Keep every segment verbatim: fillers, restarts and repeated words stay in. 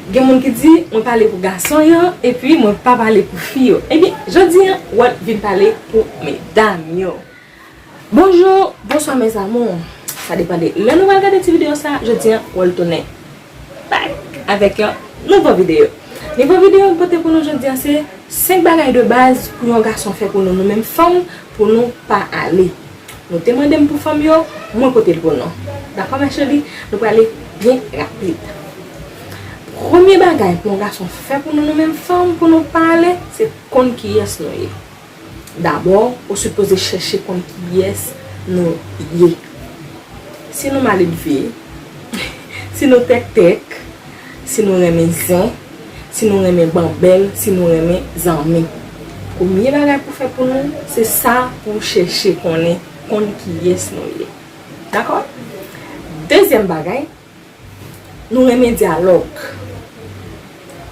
Gen moun ki di, mwen pale pou gason yo, epi mwen pa pale pou fi yo. Ebyen, jodi a, w ap vin pale pou medam yo. Bonjou, bonswa, mes amours. Sa depann de lè nou pral gade ti videyo sa, jodi a, w al tounen back avèk yon nouvo videyo. Nouvo videyo m pote pou nou jodi a, se senk bagay de baz pou yon gason fè pou nou, nou menm fanm, pou nou pa ale. Nou te mande m pou fanm yo, mwen pote l pou nou. Dakò, mes chéries? Nou prale byen rapid. Premye bagay pou yon gason fè pou nou, nou menm fanm, pou nou pa ale, se konn kiyès nou ye. Dabò, ou sipoze chèche konn kiyès nou ye. Si nou maledve, si nou tèktèk, si nou renmen zen, si nou renmen banbèl, si nou renmen zanmi. Premye bagay pou fè pou nou, se sa pou chèche konnen, konn kiyès nou ye. Dakò? Dezyèm bagay, nou renmen dyalòg.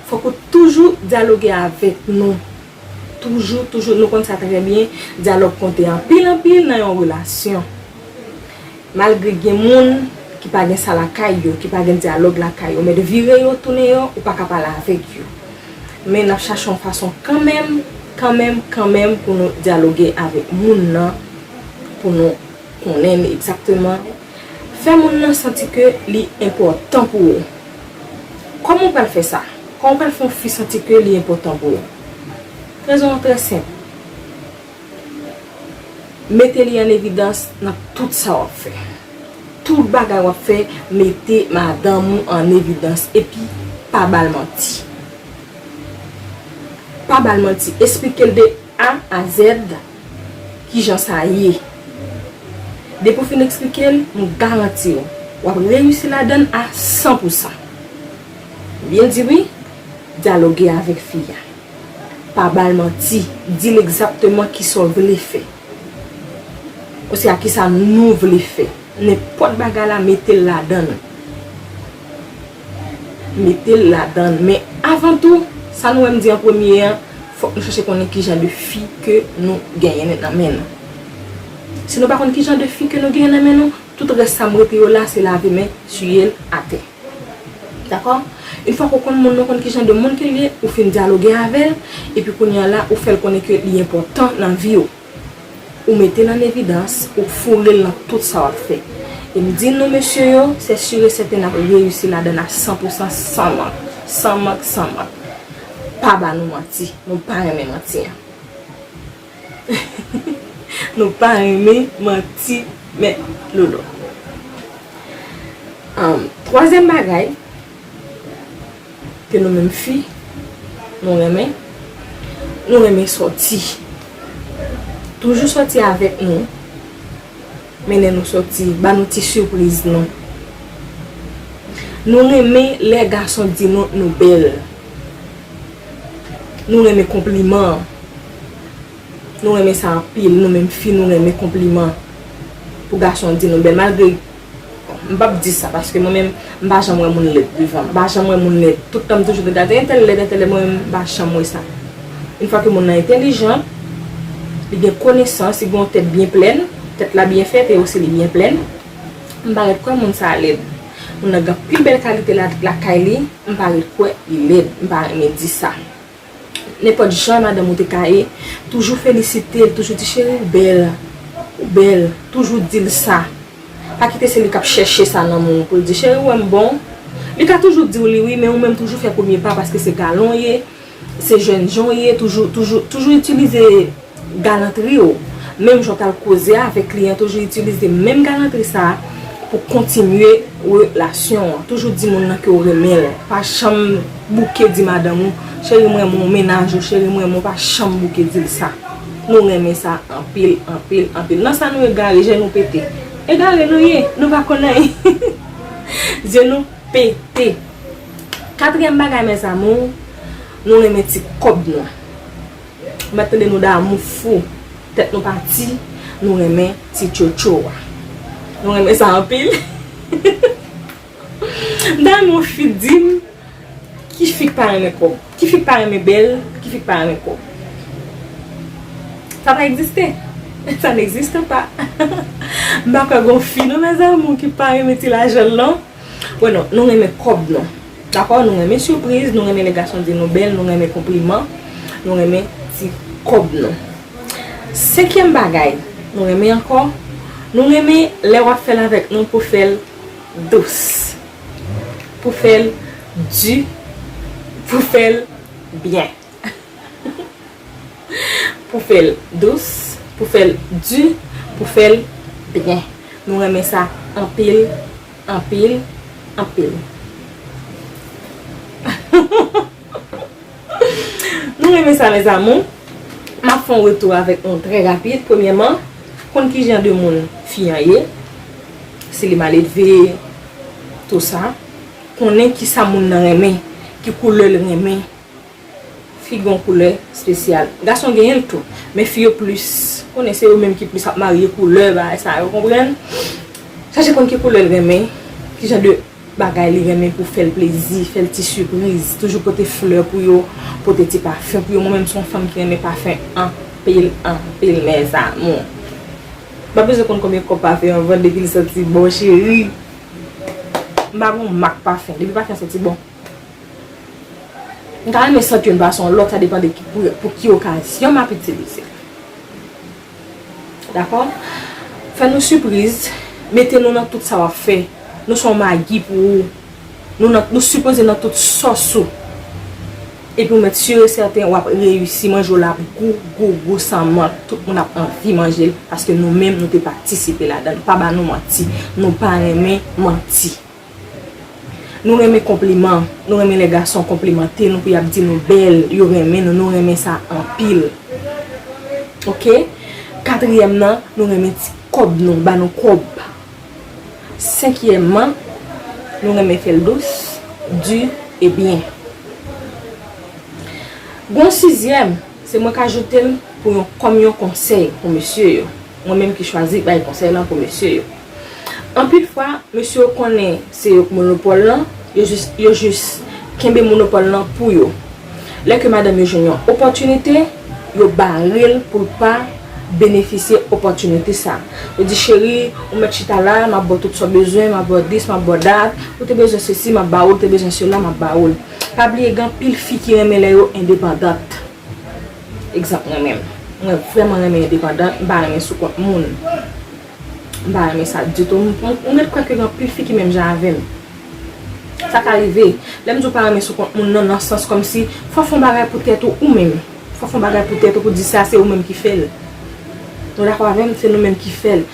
Fòk ou toujou dyaloge avèk nou. Toujou, toujou, nou konn sa trè byen, dyalòg konte anpil, anpil nan yon relasyon. Malgre gen moun ki pa gen sa lakay yo, ki pa gen dyalòg lakay yo, men vire yo, tounen yo, ou pa ka pale avèk yo. Men n ap chache yon fason kanmenm, kanmenm, kanmenm pou nou dyaloge avèk moun nan, pou nou konnen egzakteman. Fè moun nan santi ke li enpòtan pou ou. Kòman w pral fè sa? Kòman w pral fè yon fi santi ke li enpòtan pou ou? Rezon an trè senp. Mete li an evidans nan tout sa w ap fè. Tout bagay w ap fè, mete madanm ou an evidans. Epi, pa ba l manti. Pa ba l manti. Esplike l de A a Z kijan sa ye. Depi w fin eksplike l, m garanti w, w ap reyisi ladan l a san pou san. Byen di wi, dyaloge avèk fi a. Pa ba l manti, di l egzakteman kisa w vle fè. Oswa kisa nou vle fè. Nenpòt bagay la, mete l ladan l. Mete l ladan l. Men avan tou, sa nou wè m di an premye an, fòk nou chèche konnen ki jan de fi ke nou genyen nan men nou. Si nou pa konn ki jan de fi ke nou genyen nan men nou, tout rès sa m rete yo la, se lave men, siye l atè. Dakò? Yon fwa ke w konn moun nan, konn ki jan de moun ke l ye, ou fin dyaloge avè l, epi kounye a la, ou fè l konnen ke li enpòtan nan vi w. Ou mete l an evidans, ou foure l nan tout sa w ap fè. E m di nou, mesye yo, se sur et certain n ap reyisi ladan l a san pou san, san mank, san mank, san mank. Pa ba nou manti, nou pa renmen manti an. Nou pa renmen manti, men Lolo. Ahn, twazyèm bagay, ke nou menm fi, nou renmen, nou renmen sòti. Toujou sòti avèk nou, mennen nou sòti, ba nou ti sipriz nou. Nou renmen lè gason di nou, nou bèl. Nou renmen konpliman. Nou renmen sa anpil, nou menm fi, nou renmen konpliman. Pou gason di nou bèl, malgre, bon, m p ap di sa, paske mwen menm, m pa janm wè moun lèd devan m. M pa janm wè moun lèd. Tout tan m toujou te gade, entèl lèd, entèl lèd, mwen menm, m pa janm wè sa. Yon fwa ke moun nan entèlijan, li gen konesans, li gen yon tèt byen plèn, tèt la byen fèt e osi li byen plèn, m pa ret kwè moun sa a lèd. Moun nan gen anpil bèl kalite la, lakay li, m pa ret kwè li lèd. M pa renmen di sa. Nenpòt jan madanm ou te ka ye, toujou felisite l, toujou di, "Cheri, ou bèl, ou bèl," toujou di l sa. Pa kite se li k ap chèche sa nan men w pou l di, "Cheri, ou wè m bon?" Li ka toujou di w li wi, men ou menm toujou fè premye pa paske se galan w ye, se jènjan w ye, toujou, toujou, toujou itilize galantri w. Menm jan w t al koze avèk li an, toujou itilize menm galantri sa a pou kontinye relasyon an. Toujou di moun nan ke w renmen l. Pa janm bouke di madanm ou, "Cheri, m renmen w," mennaj ou, "Cheri, m renmen w," pa janm bouke di l sa. Nou renmen sa anpil, anpil, anpil. Nan sa nou egare, je nou pete. Egare nou ye, nou pa konn anyen. Je nou pete. Katriyèm bagay, mes amours, nou renmen ti kòb nou. Mwen tande nou damou fou. Tèt nou pati, nou renmen ti tchotcho a. Nou renmen sa anpil. M ta renmen yon fi di m, ki fi k pa renmen kòb? Ki fi k pa renmen bèl? Ki fi k pa renmen kòb? Sa pa egziste. Ça n'existe pas. M pa kwè gon fi non, mes amours, ki pa renmen ti lajan l non. Wè non, nou renmen kòb nou. Dakò, nou renmen sipriz, nou renmen lè gason di nou bèl, nou renmen konpliman, nou renmen ti kòb nou. Senkyèm bagay nou renmen ankò, nou renmen lè w ap fè l avèk nou pou fè l dous, pou fè l di, pou fè l byen. Pou fè l dous, pou fè l di, pou fè l byen. Nou renmen sa anpil, anpil, anpil. Nou renmen sa, mes amours. M ap fè yon retou avèk nou trè rapid. Premyèman, konn ki jan de moun fi an ye, si li maledve, tou sa. Konnen ki sa moun nan renmen, ki koulè l renmen. Fi gen yon koulè espesyal. Gason genyen l tou, men fi yo plis. Konnen se yo menm ki plis ap marye koulè, bagay sa yo, konprann? Chache konn ki koulè l renmen, ki jan de bagay li renmen pou fè l plezi, fè l ti sipriz. Toujou pote flè pou yo, pote ti pafen pou yo. Mwen menm se yon fanm ki renmen pafen anpil, anpil, mes amours. M pa bezwen konn konbyen kòb pafen an vann depi l santi bon, cheri. M pa gon mak pafen. Depi pafen santi bon. M ka renmen santi youn pase yon lòt, sa depann de ki, pou, pou ki okazyon m ap itilize l. Dakò? Fè nou sipriz, mete nou nan tout sa w ap fè. Nou se yon magi pou ou. Nou, nan, nou sipoze nan tout sòs ou. Epi ou mèt si e sèten w ap reyisi, manje w la ap gou, gou, gou san mank. Tout moun ap anvi manje l paske nou menm nou te patisipe ladan l. Pa ba nou manti. Nou pa renmen manti. Nou renmen konpliman. Nou renmen lè gason konplimante nou pou y ap di nou bèl, yo renmen nou, nou renmen sa anpil. Oke? Katriyèm nan, nou renmen ti kòb nou, ba nou kòb. Senkyèmman, nou renmen fè l dous, di e byen. Gon sizyèm, se mwen k ajoute l pou yon, kòm yon konsèy pou mesye yo. Mwen menm ki chwazi bay konsèy lan pou mesye yo. Anpil fwa, mesye yo konnen se yo k monopòl lan, yo jis, yo jis kenbe monopòl lan pou yo. Lè ke madanm yo jwenn yon opòtinite, yo bare l pou l pa benefisye opòtinite sa. Yo di, cheri, ou mèt chita la, m ap ba w tout sa w bezwen, m ap ba w dis, m ap ba w dat, ou te bezwen sesi, m ap ba ou l, ou te bezwen sela, m ap ba ou l. Pa bliye, gen anpil fi ki renmen lè yo endepandant. Egzanp, mwen menm. Mwen vrèman renmen endepandant, m pa renmen sou kont moun. M pa renmen sa ditou. M, m, m ret kwè ke gen anpil fi ki menm jan avè m. Sa ka rive. Lè m di w pa renmen sou kont moun nan, nan sans kòmsi fò w fè yon bagay pou tèt ou, ou menm. Fò w fè yon bagay pou tèt ou pou di sa se ou menm ki fè l. Nou dakò avè m? Se nou menm ki fè l.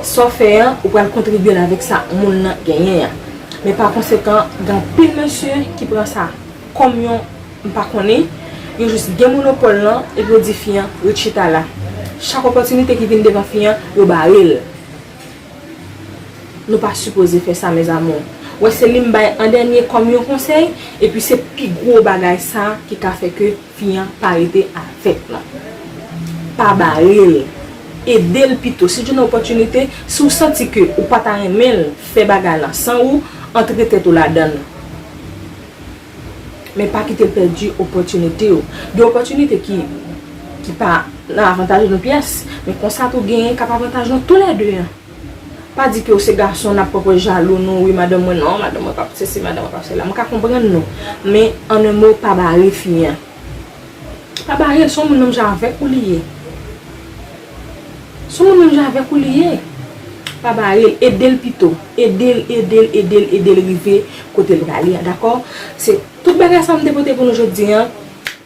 Sa w fè an, ou pral kontribye l avèk sa moun nan genyen an. Men pa konsekan, gen anpil mesye ki pran sa kòm yon, m pa konnen, yo jis gen monopòl lan epi yo di fi an ret chita la. Chak opòtinite ki vin devan fi an, yo bare l. Nou pa sipoze fè sa, mes amours. Wè, se li m bay an dènye kòm yon konsèy, epi se pi gwo bagay sa ki ka fè ke fi an pa rete avèk nou. Pa bare l. Ede l pito. Si w jwenn opòtinite, si w santi ke ou pa ta renmen l fè bagay lan san ou, antre tèt ou ladan l. Men pa kite l pèdi opòtinite yo. Gen opòtinite ki, ki pa nan avantaj nou pyès, men konsa tou genyen k ap avantaj nou toulède an. Pa di ke w se gason, n ap pran pou jalou nou, wi, madanm mwen, non, madanm mwen p ap sesi, madanm mwen p ap sela. Mwen ka konprann nou, men an en mo, pa bare fi an. Pa bare l, se yon moun menm jan avèk ou li ye. Se yon moun menm jan avèk ou li ye. Pa bare l, ede l pito. Ede l, ede l, ede l, ede l rive kote l prale a, dakò? Se tout bagay sa m te pote pou nou jodi an.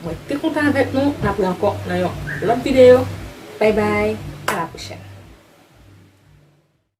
Mwen te kontan avèk nou. N ap wè ankò nan yon lòt videyo. Bye bye. A la pwochèn.